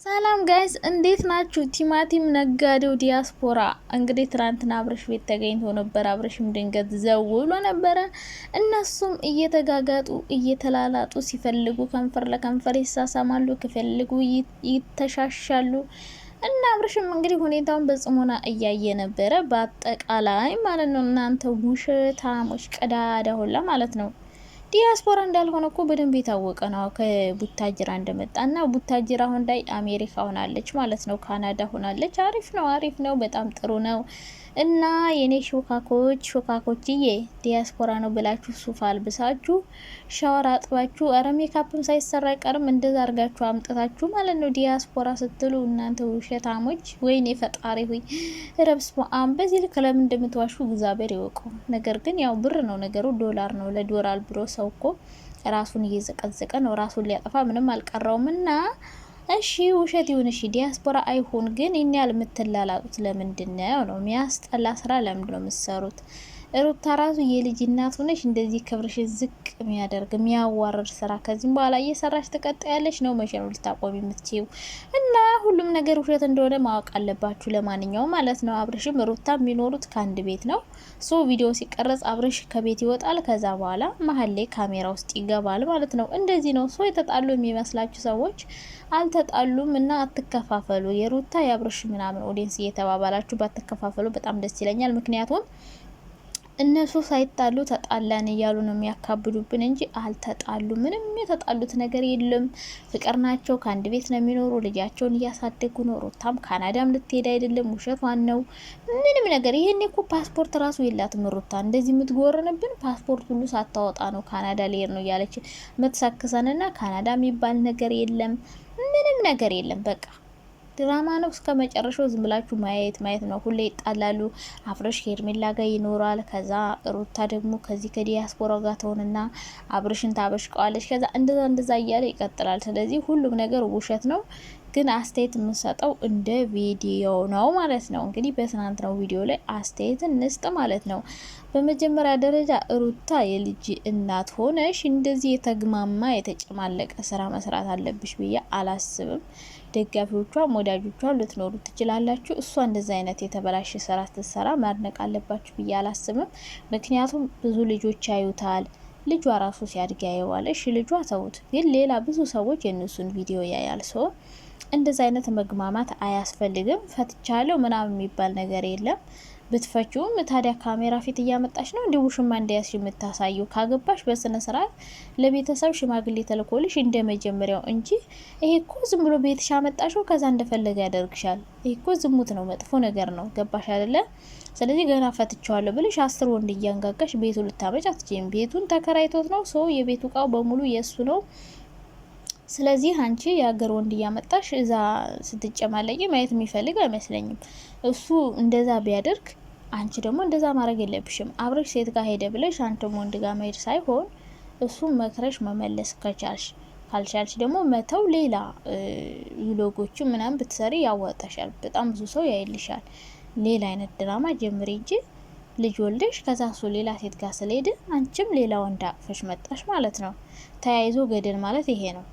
ሰላም guys እንዴት ናችሁ? ቲማቲም ነጋዴው ዲያስፖራ እንግዲህ ትናንትና አብረሽ ቤት ተገኝቶ ነበር። አብረሽም ድንገት ዘው ብሎ ነበረ። እነሱም እየተጋጋጡ እየተላላጡ ሲፈልጉ ከንፈር ለከንፈር ይሳሳማሉ፣ ከፈልጉ ይተሻሻሉ። እና አብረሽም እንግዲህ ሁኔታውን በጽሞና እያየ ነበረ። በአጠቃላይ ማለት ነው እናንተ ውሸታሞች ቀዳዳ ሁላ ማለት ነው። ዲያስፖራ እንዳልሆነ እኮ በደንብ የታወቀ ነው። ከቡታጅራ እንደመጣ እና ቡታጅራ አሁን ላይ አሜሪካ ሆናለች ማለት ነው። ካናዳ ሆናለች። አሪፍ ነው፣ አሪፍ ነው፣ በጣም ጥሩ ነው። እና የኔ ሾካኮች ሾካኮችዬ ዲያስፖራ ነው ብላችሁ ሱፍ አልብሳችሁ ሻወር አጥባችሁ ኧረ ሜካፕም ሳይሰራ አይቀርም እንደዛ አርጋችሁ አምጥታችሁ ማለት ነው ዲያስፖራ ስትሉ እናንተ ውሸታሞች! ወይኔ ፈጣሪ ሆይ ረብስ አም በዚህ ልክ ለምን እንደምትዋሹ እግዚአብሔር ይወቀው። ነገር ግን ያው ብር ነው ነገሩ፣ ዶላር ነው። ለዶላር ብሎ ሰው እኮ ራሱን እየዘቀዘቀ ነው። ራሱን ሊያጠፋ ምንም አልቀረውም እና እሺ ውሸት ይሁን እሺ ዲያስፖራ አይሁን፣ ግን ይህን ያህል የምትላላጡት ለምንድን ነው ነው የሚያስጠላ ስራ ለምንድን ነው የምትሰሩት? ሩታ ራሱ የልጅ እናት ሆነሽ እንደዚህ ክብርሽ ዝቅ የሚያደርግ የሚያዋርድ ስራ ከዚህም በኋላ እየሰራሽ ትቀጣያለሽ ነው? መቼ ነው ልታቆሚ የምትችይው? እና ሁሉም ነገር ውሸት እንደሆነ ማወቅ አለባችሁ። ለማንኛውም ማለት ነው አብርሽም ሩታ የሚኖሩት ከአንድ ቤት ነው። So ቪዲዮ ሲቀረጽ አብርሽ ከቤት ይወጣል። ከዛ በኋላ መሀል ላይ ካሜራ ውስጥ ይገባል ማለት ነው። እንደዚህ ነው። So የተጣሉ የሚመስላችሁ ሰዎች አልተጣሉም እና አትከፋፈሉ። የሩታ የአብርሽ ምናምን audience እየተባባላችሁ ባትከፋፈሉ በጣም ደስ ይለኛል። ምክንያቱም እነሱ ሳይጣሉ ተጣላን እያሉ ነው የሚያካብዱብን እንጂ አልተጣሉ። ምንም የተጣሉት ነገር የለም። ፍቅር ናቸው። ከአንድ ቤት ነው የሚኖሩ። ልጃቸውን እያሳደጉ ነው። ሩታም ካናዳም ልትሄድ አይደለም፣ ውሸቷን ነው። ምንም ነገር ይሄኔ እኮ ፓስፖርት ራሱ የላትም ሩታ። እንደዚህ የምትጎርንብን ፓስፖርት ሁሉ ሳታወጣ ነው ካናዳ ልሄድ ነው እያለች የምትሰክሰንና ካናዳ የሚባል ነገር የለም፣ ምንም ነገር የለም። በቃ ድራማ ነው እስከ መጨረሻው። ዝም ብላችሁ ማየት ማየት ነው። ሁሌ ይጣላሉ። አብርሽ ከሄርሜላ ጋር ይኖራል። ከዛ ሩታ ደግሞ ከዚህ ከዲያስፖራ ጋር ትሆንና አብርሽን ታበሽቀዋለች። ከዛ እንደዛ እንደዛ እያለ ይቀጥላል። ስለዚህ ሁሉም ነገር ውሸት ነው። ግን አስተያየት የምንሰጠው እንደ ቪዲዮ ነው ማለት ነው። እንግዲህ በትናንትናው ቪዲዮ ላይ አስተያየት እንስጥ ማለት ነው። በመጀመሪያ ደረጃ ሩታ የልጅ እናት ሆነሽ እንደዚህ የተግማማ የተጨማለቀ ስራ መስራት አለብሽ ብዬ አላስብም። ደጋፊዎቿም ወዳጆቿም ልትኖሩ ትችላላችሁ። እሷ እንደዚ አይነት የተበላሸ ስራ ስትሰራ ማድነቅ አለባችሁ ብዬ አላስብም። ምክንያቱም ብዙ ልጆች ያዩታል። ልጇ ራሱ ሲያድግ ያየዋል። እሺ ልጇ ተውት፣ ግን ሌላ ብዙ ሰዎች የእነሱን ቪዲዮ ያያል። ሰው እንደዚ አይነት መግማማት አያስፈልግም። ፈትቻለሁ ምናምን የሚባል ነገር የለም። ብትፈችውም ታዲያ ካሜራ ፊት እያመጣሽ ነው እንዲህ ውሽማ እንደያዝሽ የምታሳየው። ካገባሽ በስነ ስርዓት ለቤተሰብ ሽማግሌ ተልኮልሽ እንደ መጀመሪያው እንጂ ይሄ እኮ ዝም ብሎ ቤትሽ አመጣሽው ከዛ እንደፈለገ ያደርግሻል። ይሄ እኮ ዝሙት ነው፣ መጥፎ ነገር ነው። ገባሽ አይደለ? ስለዚህ ገና ፈትቸዋለሁ ብለሽ 10 ወንድ እያንጋጋሽ ቤቱ ልታመጭ አትችይም። ቤቱን ተከራይቶት ነው ሰው፣ የቤቱ እቃው በሙሉ የእሱ ነው። ስለዚህ አንቺ የሀገር ወንድ እያመጣሽ እዛ ስትጨማለቂ ማየት የሚፈልግ አይመስለኝም። እሱ እንደዛ ቢያደርግ አንቺ ደግሞ እንደዛ ማድረግ የለብሽም። አብረሽ ሴት ጋር ሄደ ብለሽ አንተም ወንድ ጋር መሄድ ሳይሆን እሱ መክረሽ መመለስ ከቻልሽ፣ ካልቻልሽ ደግሞ መተው፣ ሌላ vlog ኦቹ ምናምን ብትሰሪ ያዋጣሻል። በጣም ብዙ ሰው ያይልሻል። ሌላ አይነት ድራማ ጀምሪ እንጂ ልጅ ወልደሽ ከዛ እሱ ሌላ ሴት ጋር ስለሄደ አንቺም ሌላ ወንድ አቅፈሽ መጣሽ ማለት ነው። ተያይዞ ገደል ማለት ይሄ ነው።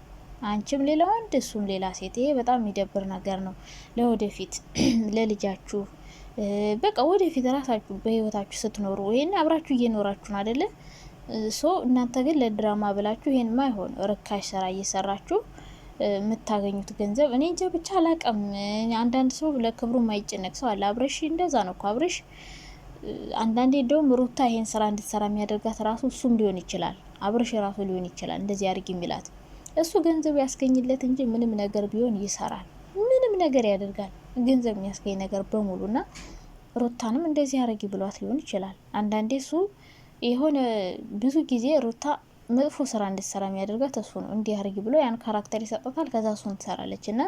አንቺም ሌላ ወንድ እሱም ሌላ ሴት። ይሄ በጣም የሚደብር ነገር ነው። ለወደፊት ለልጃችሁ በቃ ወደፊት ራሳችሁ በህይወታችሁ ስትኖሩ ይሄን አብራችሁ እየኖራችሁ ነው አደለ? So እናንተ ግን ለድራማ ብላችሁ ይሄን ማይሆን ርካሽ ስራ እየሰራችሁ የምታገኙት ገንዘብ እኔ እንጃ ብቻ አላቅም። አንዳንድ ሰው ለክብሩ የማይጨነቅ ሰው አለ። አብረሽ እንደዛ ነው እኮ አብረሽ። አንዳንዴ እንደውም ሩታ ይሄን ስራ እንድትሰራ የሚያደርጋት ራሱ እሱም ሊሆን ይችላል፣ አብረሽ ራሱ ሊሆን ይችላል እንደዚህ አድርግ የሚላት እሱ ገንዘብ ያስገኝለት እንጂ ምንም ነገር ቢሆን ይሰራል፣ ምንም ነገር ያደርጋል፣ ገንዘብ የሚያስገኝ ነገር በሙሉና ሩታንም እንደዚህ አረጊ ብሏት ሊሆን ይችላል። አንዳንዴ እሱ የሆነ ብዙ ጊዜ ሩታ መጥፎ ስራ እንድትሰራ የሚያደርጋት እሱ ነው። እንዲህ አርጊ ብሎ ያን character ይሰጣታል። ከዛ እሱን ትሰራለች እና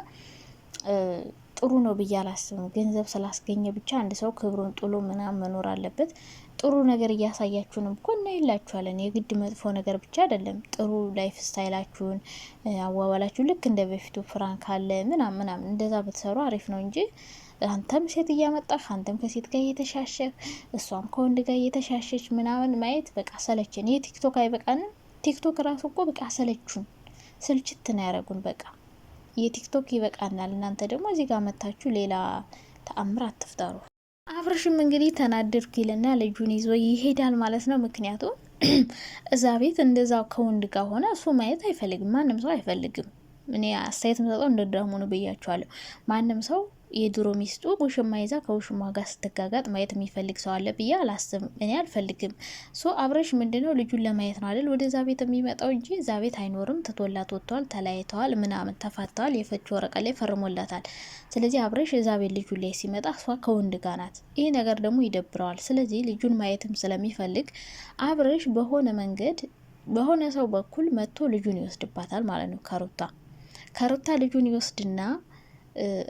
ጥሩ ነው ብዬ አላስብም። ገንዘብ ስላስገኘ ብቻ አንድ ሰው ክብሩን ጥሎ ምናምን መኖር አለበት። ጥሩ ነገር እያሳያችሁንም እኮ እናይላችኋለን። የግድ መጥፎ ነገር ብቻ አይደለም። ጥሩ life style ኣችሁን፣ አዋዋላችሁ ልክ እንደ በፊቱ prank አለ ምናምን ምናምን እንደዛ ብትሰሩ አሪፍ ነው እንጂ አንተም ሴት እያመጣህ አንተም ከሴት ጋር እየተሻሸህ እሷም ከወንድ ጋር እየተሻሸች ምናምን ማየት በቃ ሰለችን። ይህ ቲክቶክ አይበቃንም? ቲክቶክ ራሱ እኮ በቃ ሰለቹን፣ ስልችት ነው ያደረጉን በቃ። የቲክቶክ ይበቃናል። እናንተ ደግሞ እዚህ ጋር መታችሁ ሌላ ተአምር አትፍጠሩ። አብርሽም እንግዲህ ተናደድኩ ይልና ልጁን ይዞ ይሄዳል ማለት ነው። ምክንያቱም እዛ ቤት እንደዛ ከወንድ ጋር ሆነ እሱ ማየት አይፈልግም። ማንም ሰው አይፈልግም። እኔ አስተያየት የምሰጠው እንደ ድራሙ ነው ብያቸዋለሁ። ማንም ሰው የድሮ ሚስቱ ውሽማ ይዛ ከውሽማ ጋር ስትጋጋጥ ማየት የሚፈልግ ሰው አለ ብዬ አላስብም። እኔ አልፈልግም። So አብረሽ ምንድነው ልጁን ለማየት ነው አይደል ወደዛ ቤት የሚመጣው እንጂ እዛ ቤት አይኖርም። ትቶላት ወጥቷል። ተለያይተዋል፣ ምናምን ተፋተዋል። የፈች ወረቀት ላይ ፈርሞላታል። ስለዚህ አብረሽ እዛ ቤት ልጁ ላይ ሲመጣ እሷ ከወንድ ጋር ናት። ይህ ነገር ደግሞ ይደብረዋል። ስለዚህ ልጁን ማየትም ስለሚፈልግ አብረሽ በሆነ መንገድ በሆነ ሰው በኩል መጥቶ ልጁን ይወስድባታል ማለት ነው ከሩታ ከሩታ ልጁን ይወስድና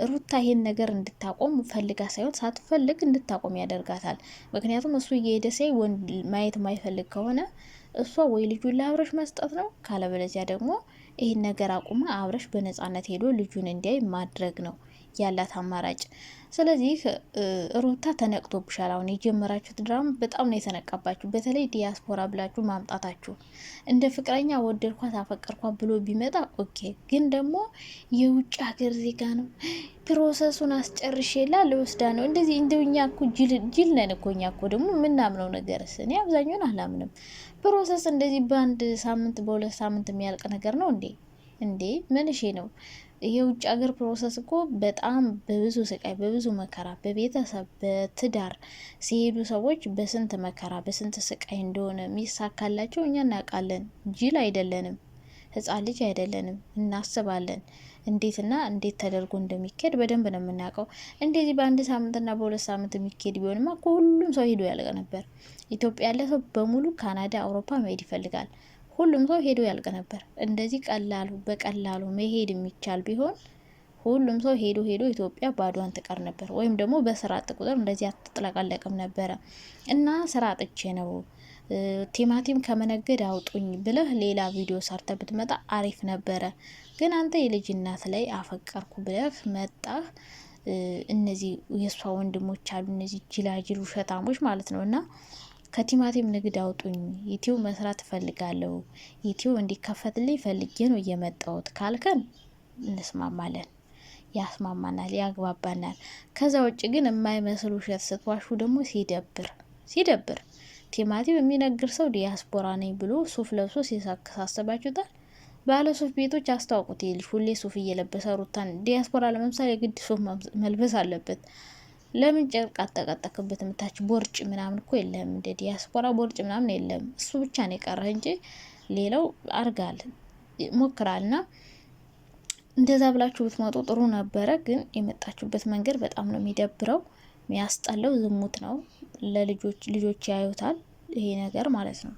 ሩታ ይሄን ነገር እንድታቆም ፈልጋ ሳይሆን ሳትፈልግ እንድታቆም ያደርጋታል። ምክንያቱም እሱ እየሄደ ሲያይ ወንድ ማየት የማይፈልግ ከሆነ እሷ ወይ ልጁን ለአብረሽ መስጠት ነው፣ ካለበለዚያ ደግሞ ይህን ነገር አቁማ አብረሽ በነጻነት ሄዶ ልጁን እንዲያይ ማድረግ ነው ያላት አማራጭ። ስለዚህ ሩታ ተነቅቶብሻል። አሁን የጀመራችሁት ድራማ በጣም ነው የተነቃባችሁ። በተለይ ዲያስፖራ ብላችሁ ማምጣታችሁ እንደ ፍቅረኛ ወደድኳት አፈቀርኳት ብሎ ቢመጣ okay፣ ግን ደግሞ የውጭ ሀገር ዜጋ ነው process ኡን አስጨርሼላ ልወስዳ ነው እንደዚህ። እንደው እኛ እኮ ጅል ነን እኮ እኛ እኮ ደግሞ የምናምነው ነገርስ እኔ አብዛኛውን አላምንም። process እንደዚህ በአንድ ሳምንት በሁለት ሳምንት የሚያልቅ ነገር ነው እንዴ? እንዴ ምንሼ ነው? የውጭ ሀገር process እኮ በጣም በብዙ ስቃይ በብዙ መከራ በቤተሰብ በትዳር ሲሄዱ ሰዎች በስንት መከራ በስንት ስቃይ እንደሆነ የሚሳካላቸው እኛ እናውቃለን። ጅል አይደለንም፣ ህጻን ልጅ አይደለንም። እናስባለን። እንዴትና እንዴት ተደርጎ እንደሚካሄድ በደንብ ነው የምናውቀው። እንደዚህ በአንድ ሳምንትና በሁለት ሳምንት የሚካሄድ ቢሆንማ ሁሉም ሰው ሄዶ ያልቅ ነበር። ኢትዮጵያ ያለ ሰው በሙሉ ካናዳ፣ አውሮፓ መሄድ ይፈልጋል። ሁሉም ሰው ሄዶ ያልቅ ነበር። እንደዚህ ቀላሉ በቀላሉ መሄድ የሚቻል ቢሆን ሁሉም ሰው ሄዶ ሄዶ ኢትዮጵያ ባዷን ትቀር ነበር፣ ወይም ደግሞ በስራ አጥ ቁጥር እንደዚህ አትጥለቀለቅም ነበረ። እና ስራ አጥቼ ነው ቲማቲም ከመነገድ አውጡኝ ብለህ ሌላ ቪዲዮ ሰርተ ብትመጣ አሪፍ ነበረ። ግን አንተ የልጅ እናት ላይ አፈቀርኩ ብለህ መጣህ። እነዚህ የእሷ ወንድሞች አሉ፣ እነዚህ ጅላጅል ውሸታሞች ማለት ነው እና ከቲማቲም ንግድ አውጡኝ፣ ዩቲዩብ መስራት እፈልጋለሁ፣ ዩቲዩብ እንዲከፈትልኝ ፈልጌ ነው እየመጣሁት ካልከን እንስማማለን፣ ያስማማናል፣ ያግባባናል። ከዛ ውጭ ግን የማይመስል ውሸት ስትዋሹ ደግሞ ሲደብር ሲደብር ቲማቲም የሚነግር ሰው ዲያስፖራ ነኝ ብሎ ሱፍ ለብሶ ሲሳክስ አስባችሁታል? ባለ ሱፍ ቤቶች አስታውቁት። ይልሽ ሁሌ ሱፍ እየለበሰ ሩታን ዲያስፖራ ለመምሰል የግድ ሱፍ መልበስ አለበት። ለምን ጨርቅ አጠቃጠክበት? ምታች ቦርጭ ምናምን እኮ የለም፣ እንደ ዲያስፖራ ቦርጭ ምናምን የለም። እሱ ብቻ ነው የቀረህ እንጂ ሌላው አርጋል ሞክራል። ና እንደዛ ብላችሁ ብትመጡ ጥሩ ነበረ። ግን የመጣችሁበት መንገድ በጣም ነው የሚደብረው፣ የሚያስጠላው። ዝሙት ነው። ለልጆች ልጆች ያዩታል ይሄ ነገር ማለት ነው።